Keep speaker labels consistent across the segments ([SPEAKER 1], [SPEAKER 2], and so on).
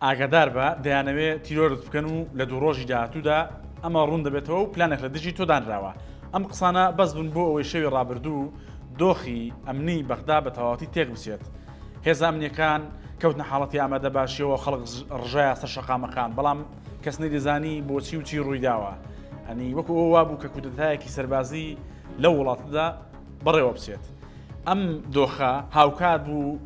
[SPEAKER 1] ئاگادار بە دەیانەوێ تیرۆرت بکەن و لە دوو ڕۆژی داهاتوودا ئەمە ڕوون دەبێتەوە و پلانێک لە دژی تۆ دانراوە. ئەم قسانە بەس بوون بۆ ئەوەی شەوی ڕابردوو دۆخی ئەمنی بەغدا بە تەواوەتی تێک بچێت. هێزە ئەمنییەکان کەوتنە حاڵەتی ئامادەباشییەوە، خەڵک ڕژایە سەر شەقامەکان، بەڵام کەس نەیدەزانی بۆچی و چی ڕوویداوە. ئەنی وەکو ئەوە وابوو کە کودەتایەکی سەربازی لەو وڵاتەدا بەڕێوە بچێت. ئەم دۆخە هاوکات بوو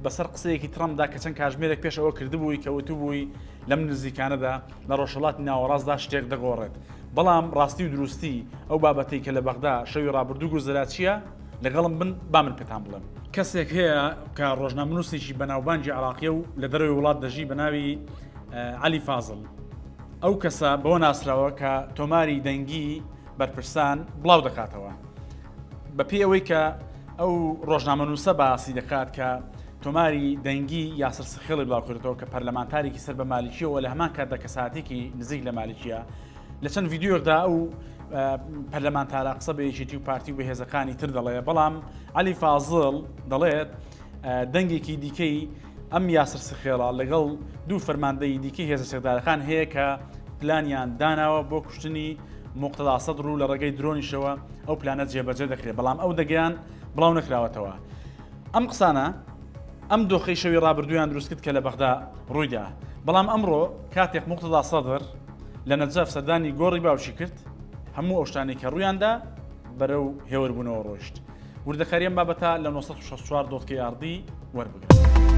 [SPEAKER 1] بەسەر قسەیەکی ترەمپدا کە چەند کاژمێرێک پێش ئەوە کردبووی کە وتبووی لەم نزیکانەدا لە ڕۆژهەڵاتی ناوەڕاستدا شتێک دەگۆڕێت. بەڵام ڕاستی و دروستی ئەو بابەتەی کە لە بەغدا شەوی ڕابردوو گوزەرا چییە؟ لەگەڵم بن با من پێتان بڵێم. کەسێک هەیە کە ڕۆژنامەنووسێکی بەناوبانگی عێراقییە و لە دەرەوەی وڵات دەژی بە ناوی عەلی فازڵ. ئەو کەسە بەوە ناسراوە کە تۆماری دەنگی بەرپرسان بڵاو دەکاتەوە. بەپێی ئەوەی کە ئەو ڕۆژنامەنووسە باسی دەکات کە تۆماری دەنگی یاسر سخێڵی بڵاوکردەوە کە پەرلەمانتارێکی سەر بە مالیکیەوە لە هەمان کاتدا کەساتێکی نزیک لە مالیکیە لە چەند ڤیدیۆکدا ئەو پەرلەمانتارە قسە بە یەکێتی و پارتی و بەهێزەکانی تر دەڵێ بەڵام علی فازڵ دەڵێت دەنگێکی دیکەی ئەم یاسر سخێڵە لەگەڵ دوو فەرماندەی دیکەی هێزە چەکدارەکان هەیە کە پلانیان داناوە بۆ کوشتنی موقتەدا سەدر و لە ڕێگەی درۆنیشەوە ئەو پلانە جێبەجێ دەکرێت، بەڵام ئەو دەگەیان بڵاو نەکراوەتەوە. ئەم قسانە ئەم دۆخەی شەوی ڕابردوویان دروستکرد کە لە بەغدا ڕوویدا، بەڵام ئەمڕۆ کاتێک موقتەدا سەدر لە نەجەف سەردانی گۆڕی باوکی کرد، هەموو ئەو شتانەی کە ڕوویاندا بەرەو هێوربوونەوە ڕۆیشت. وردەکاری ئەم بابەتە لە 964 dot KRD وەربگرن.